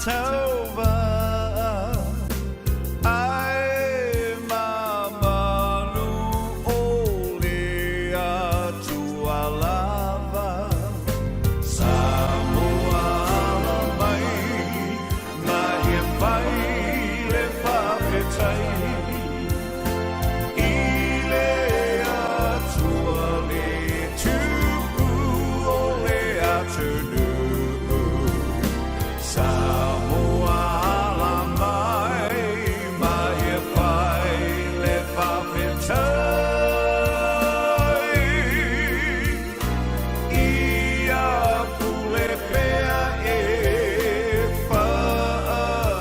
Tauva Ae mamalu o le Atua lava Samoa ala mai ma ia fai le faafetai I le Atua le tupu o le atunuu Samoa ala mai ma ia fai le faafetai Ia pule pea e faavavau.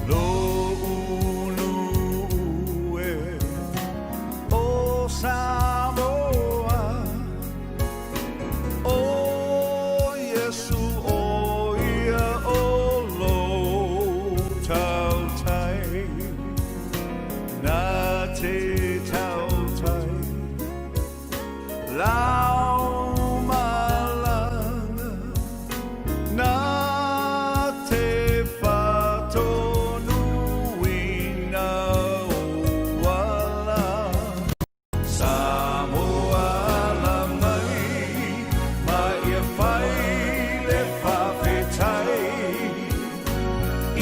Lo'u nuu e o Samoa, ʻO Iesu ʻo ia o lou tautai, Na te tautai lau malaga, Na te faatonuina ou ala. Samoa ala mai ma ia fai le faafetai I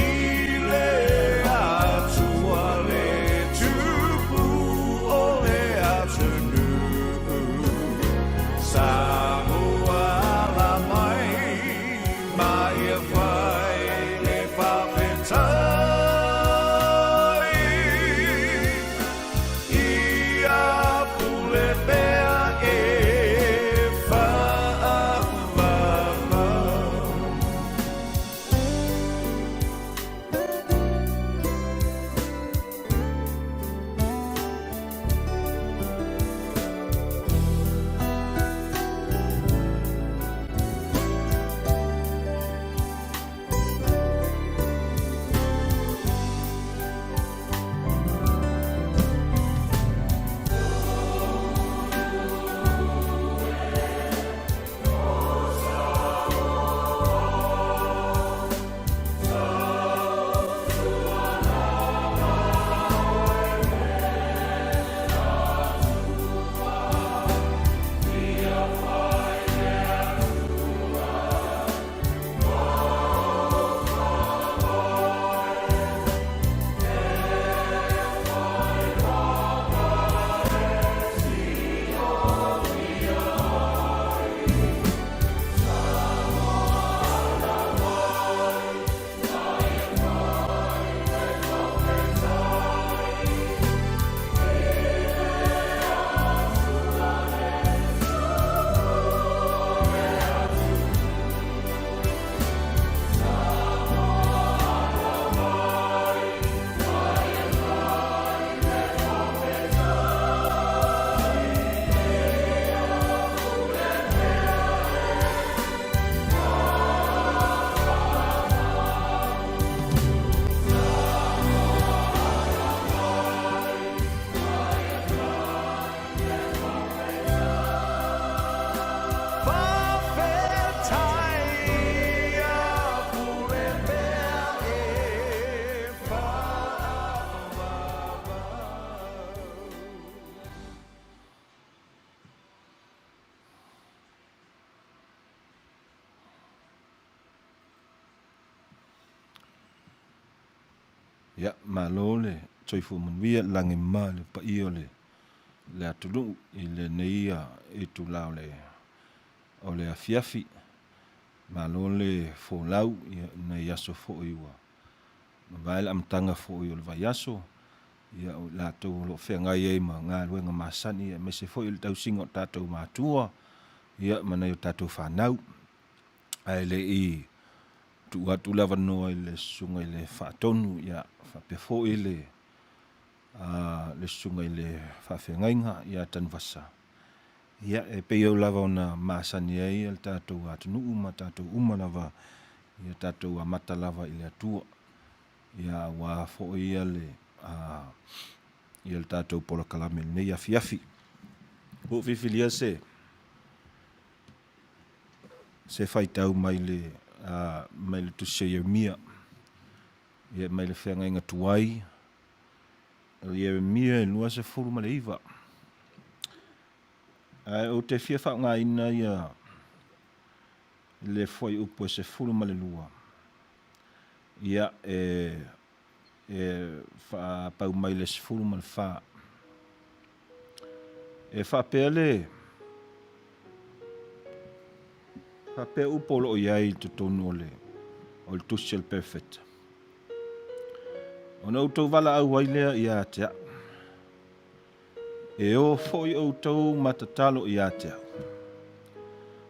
le Atua le tupu o le atunuu Samoa ala mai ma ia fai le faafetai Ia pule pea e faavavau. Faafetai ia pule pea e faavavau. Ia, malo le soifua manuia i le lagi mama i le paia o le atunuu i lenei itula o le afiafi. Malo le folau i nai aso foi ua mavae le amataga foi o le vaiaso, ia o i latou o lo o feagai ai ma galuega masani aemaise foi o le tausiga o tatou matua, ia ma nai o tatou fanau. Ae le i tuu atu le avanoa i le susuga i le Faatonu, ia faapea foi le le susuga i le Faafeagaiga ia Tanuvasa. Ia, e pei au lava ona masani ai le tatou atunuu ma tatou uma lava, ia tatou amata lava i le Atua. Ia, aua foi ia le ia le tatou polokalame i lenei afiafi. Ua ou filifilia se se faitau mai le mai le Tusi a Ieremia, ia mai le Feagaiga Tuai, o Ieremia e 29. Ae ou te fia faaaogaina ia le fuaiupu e 12, ia e e faapau mai le 14. E faapea le faapea upu o lo o i ai i totonu o le o le tusi a le Perofeta. Ona outou valaau ai lea ia te au. E o foi outou ma tatalo ia te au.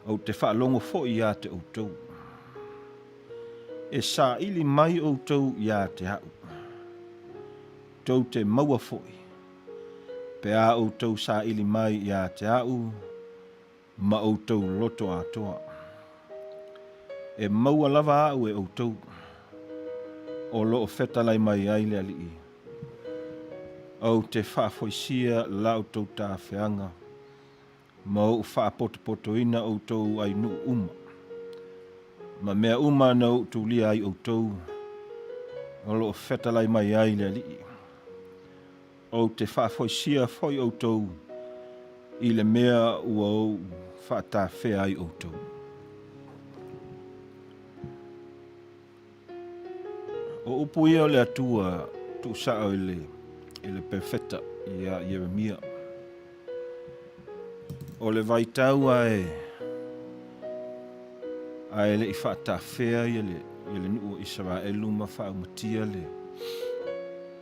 Ou te faalogo foi ia te outou. E saili mai outou ia te au. Tou te maua foi, pe a outou saili mai ia te au ma outou loto atoa. E maua lava au e outou, o lo o fetalai mai ai le Alii. Ou te faafoisia la outou tafeaga, ma ou faapotopotoina outou ai nuu uma, ma mea uma na ou tulia ai outou, o lo o fetalai mai ai le Alii. Ou te faafoisia foi outou i le mea ua ou faatafea ai outou. O upu ia o le Atua tuusao i le, i le perfeta ia Ieremia. O le vaitau ae, ae le i faatafea ia le, ia le nuu o Isaraelu ma faaumatia le,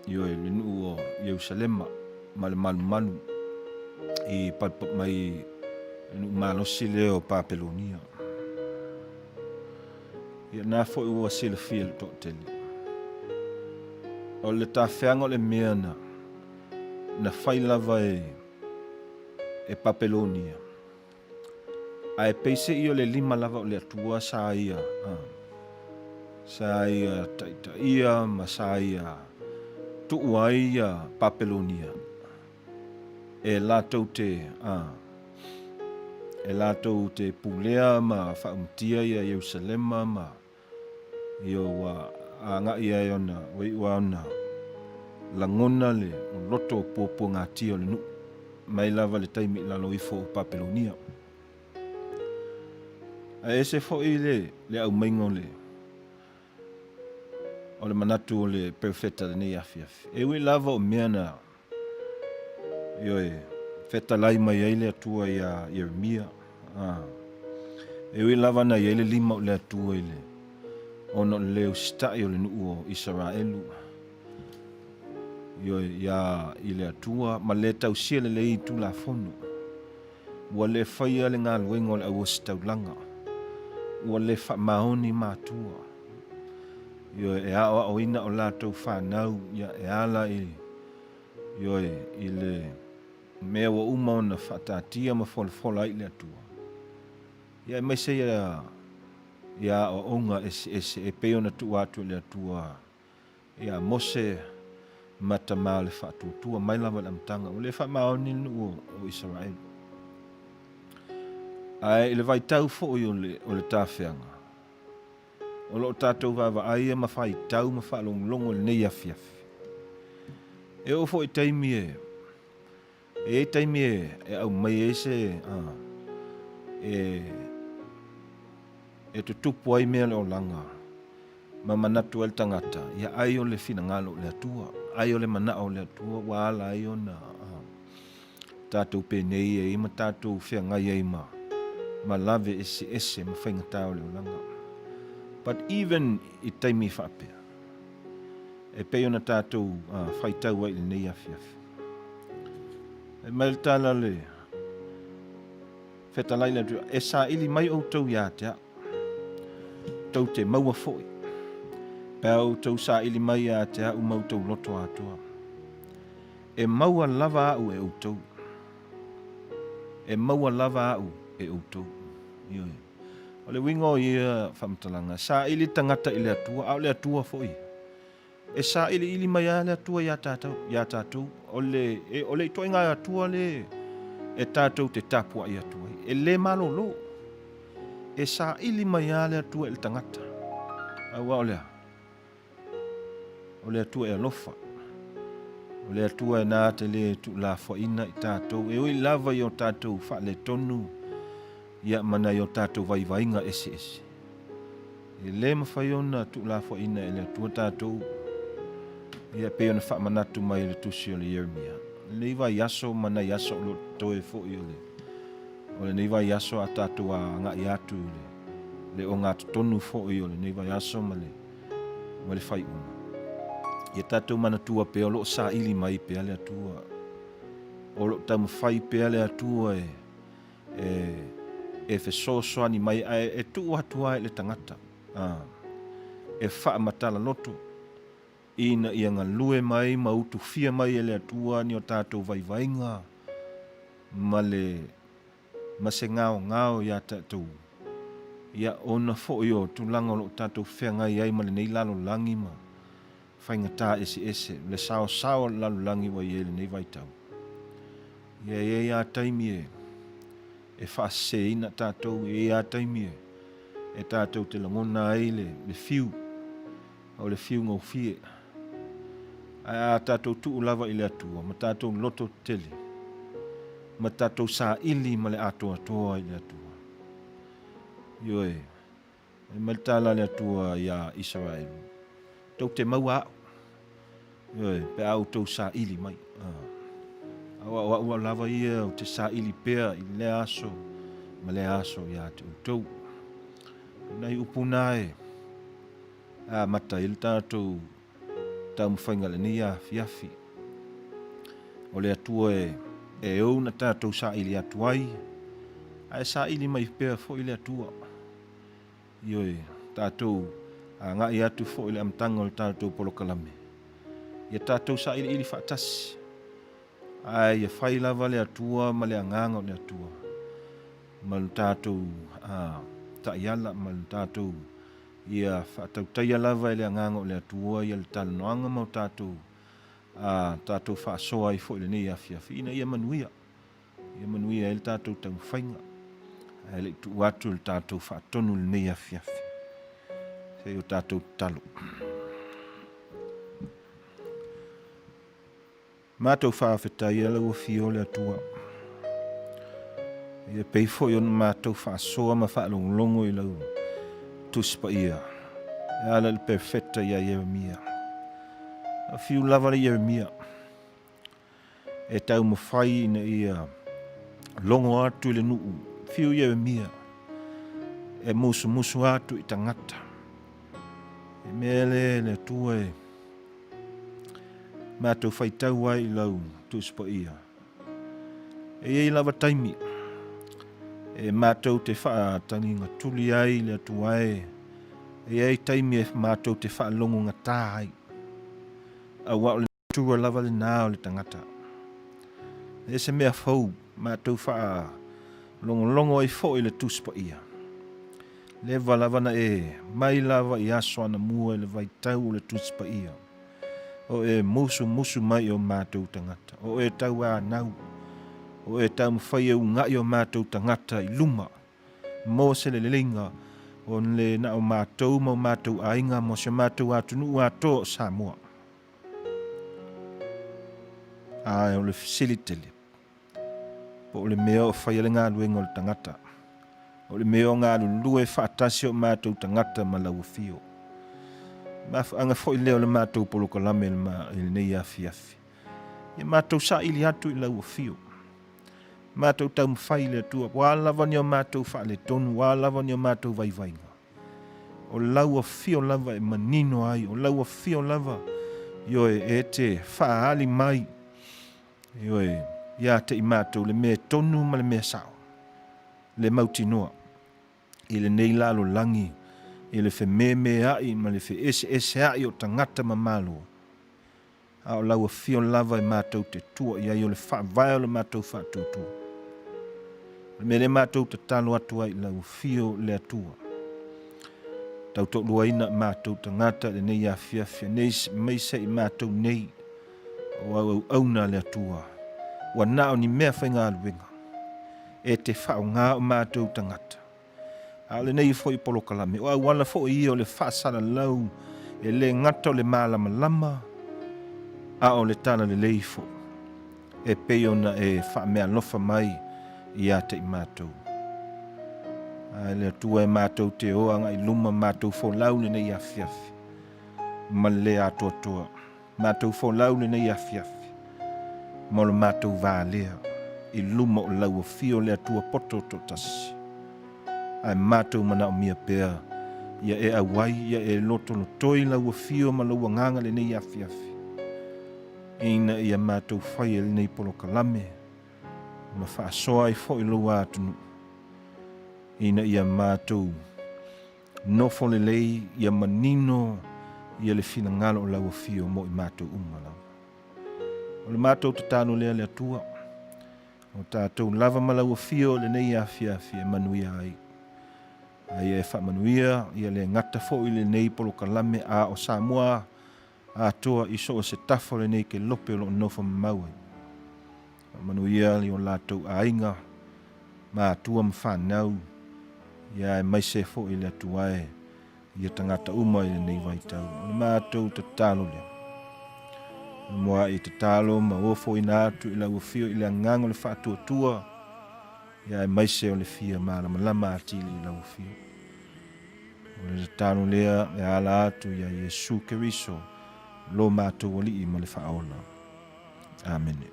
ioe, le nuu o Ierusalema ma le malumalu i mai le nuu malosi lea o Papelonia. Ia na foi ua silafia e le toatele. O le tafeaga o le mea na, na fai lava e, e Papelonia. Ae peise'i o le lima lava o le Atua sa ia, a, sa ia taitaia ma sa ia tuu ai ia Papelonia e latou te, a, e latou te pulea ma faaumatia ia Ierusalema ma Io, ua agai ai ona, ua iu lava ona lagona le loto puapuagatia o le nuu, mai lava le taimi i lalo ifo o Papelonia. Ae ese foi le, le aumaiga o le, o le manatu o le perofeta i lenei afiafi. E ui lava o mea na, Ioe, fetalai mai ai le Atua iā Ieremia. A, e ui lava na i ai le lima o le Atua i le, ona o le lē usitai o le nuu o Isaraelu, ioe, iā i le Atua, ma le tausia lelei i Tulafono. Ua le faia le galuega o le auositaulaga. Ua le faamaoni matua. Ioe, e aoaoina o latou fanau, ia, e ala i, ioe, i le mea ua uma ona faataatia ma folafola ai le Atua. Ia, aemaise ia, ia aoaoga eseese e pei ona tuua atu e le Atua ia Mose ma tama o le faatuatua mai lava i le amataga. Ua le faamaoni le nuu o Isaraelu. Ae i le vaitau foi o le, o le tafeaga, o lo o tatou vaavaai ma faitau ma faalogologo i lenei afiafi. E oo foi i taimi e, e i ai taimi e, e aumai ai se, a, e, e tutupu ai mea o le olaga ma manatu ai le tagata, ia ai o le finagalo o le Atua, ai o le manao o le Atua ua ala ai ona tatou penei ai ma tatou feagai ai ma ma lave eseese ma faigata o le olaga. But even i taimi faapea, e pei ona tatou faitau ai i lenei afiafi. E mai le tala le fetalai le Atua, e saili mai outou ia te au, tou te maua foi, pe a outou saili mai ia te au ma outou loto atoa. E maua lava au e outou. E maua lava au e outou. Ioe. O le uiga o ia faamatalaga, saili le tagata i le Atua, a o le Atua foi. E sailiili mai lava le Atua iā tātou, iā tātou. O le, e, o le ituaiga Atua le e tātou te tapuai atu ai. E lē malōlō. E saili mai lava le Atua i le tagata. Aua o le a? O le Atua e alofa. O le Atua e nā te lē tuulafoaiina i tātou, e ui lava i o tātou faaletonu, ia ma nai o tātou vaivaiga eseese. E lē mafai ona tuulafoaiina e le Atua tātou, ia pei ona faamanatu mai e le tusi o le Ieremia. Lenei vaiaso ma nai aso o lo o totoe foi o le o lenei vaiaso a tātou agai atu i le le ogatotonu foi o lenei vaiaso ma le ma le faaiuga. Ia tātou manatua pea o lo o saili mai pea le Atua. O lo o taumafai pea le Atua e e, e fesoasoani mai ae e tuu atu lava i le tagata a, e faamatala loto ina ia galue mai ma utufia mai e le Atua ni o tātou vaivaiga ma le ma se gaogao iā tatou, ia ona foi o tulaga o lo o tatou feagai ai ma lenei lalolagi ma faigata eseese, le saosao o le lalolagi ua i ai i lenei vaitau. Ia e i ai lava taimi e, e faaseseina tatou, e i ai lava taimi e, e tatou te lagona ai le, le fiu, o le fiu gaufie. Ae a tatou tuu lava i le Atua ma tatou loto tetele, ma tatou saili ma le atoatoa i le Atua. Ioe, e mai le tala a le Atua iā Isaraelu, tou te maua au, ioe, pe a outou saili mai. A o au lava ia ou te saili pea i lea aso ma lea aso iā te outou. O nai upu na e amata ai le tatou taumafaiga i lenei afiafi. O le Atua e, e ou na tatou saili atu ai, ae saili mai pea foi le Atua. Ioe, tatou agai atu foi i le amataga o le tatou polokalame. Ia tatou sailiili faatasi, ae ia fai lava le Atua ma le agaga o le Atua, ma lo tatou taiala, ma lo tatou ia faatautaia lava e le agaga o le Atua ia le talanoaga ma o tatou, tatou faasoa ai foi i lenei afiafi, ina ia manuia. Ia manuia ai le tatou taumafaiga, ae le i tuu atu le tatou faatonu i lenei afiafi. Se i o tatou tatalo. Matou faafetaia lau afio le Atua. Ia pei foi ona matou faasoa ma faalogologo i lau Tusi Paia e ala i le perfeta ia Ieremia. Fiu lava le Ieremia e taumafai ina ia logo atu i le nuu, fiu Ieremia e musumusu atu i tagata. E mea lea le Atua e matou faitau ai i lau Tusi Paia. E i ai lava taimi e matou te faatagiga tuli ai i le Atua e i ai taimi e matou te faalogogata ai. Aua o le natura lava lena o le tagata. E se mea fou matou faalogologo ai foi i le Tusi Paia. Leva lava na e mai lava i aso anamua i le vaitau o le Tusi Paia. O e musumusu mai i o matou tagata. O e tauanau. O e taumafai e ugaʻi o matou tagata i luma mo se leleiga o le na o matou ma o matou aiga mo si o matou atunuu atoa o Samoa. Ae o le fesili tele, po o le mea o faia le galuega o le tagata, o le mea o galulue faatasi o matou tagata ma lau afio. Mafuaaga foi lea o le matou polokalame i lenei afiafi. Ia matou saili atu i lau afio. Matou taumafai i le Atua, ua lava ni o matou faaletonu, ua lava ni o matou vaivaiga. O lau afio lava e manino ai, o lau afio lava, ioe, e te faaali mai, ioe, ia te i matou le mea tonu ma le mea sao, le mautinoa i lenei lalolagi, i le fememea'i ma le feeseesea'i o tagata ma Malo. A o lau afio lava e matou te tua i ai o le faavae o le matou faatuatua. O le mea lea matou tatalo atu ai i lau afio le Atua. Tautoaluaina matou tagata i lenei afiafi, aemaise i matou nei o auauauna a le Atua, ua na o ni mea faigaluega e te faaaoga o matou tagata. A o lenei foi polokalame, o auala foi ia o le faasalalau e le gata o le malamalama, a o le talalelei foi, e pei ona e faameaalofa mai ia te i matou. Ae le Atua e matou te o agai luma matou folau lenei afiafi ma le le atoatoa. Matou folau lenei afiafi ma lo matou valea i luma o lau afio le Atua poto toatasi. Ae matou manaomia pea ia e auai, ia e lotolotoi lau afio ma lou agaga lenei afiafi, ina ia matou faia lenei polokalame ma faasoa ai foi lou atunuu, ina ia matou nofo lelei, ia manino ia le finagalo o lau afio mo i matou uma lava. O le matou tatalo lea le Atua, o tatou lava ma lau afio i lenei afiafi e manuia ai. A ia e faamanuia ia le gata foi lenei polokalame a o Samoa atoa i so o se tafa o lenei kelope o lo o nofo mamau ai. Faamanuia i o latou aiga, matua ma fanau, ia aemaise foi le Atua e ia tagata uma i lenei vaitau. O le matou tatalo lea. Mua'i tatalo ma ofoina atu i lau afio i le agaga o le faatuatua, ia aemaise o le fia malamalama atili i lau afio. O le tatalo lea e ala atu ia Iesu Keriso, lo matou Alii ma le Faaola. Amene.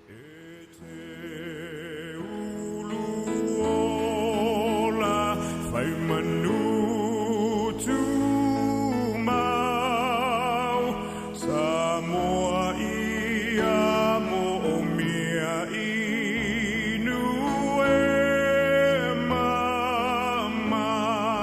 E te ulu ola, fai manu tu.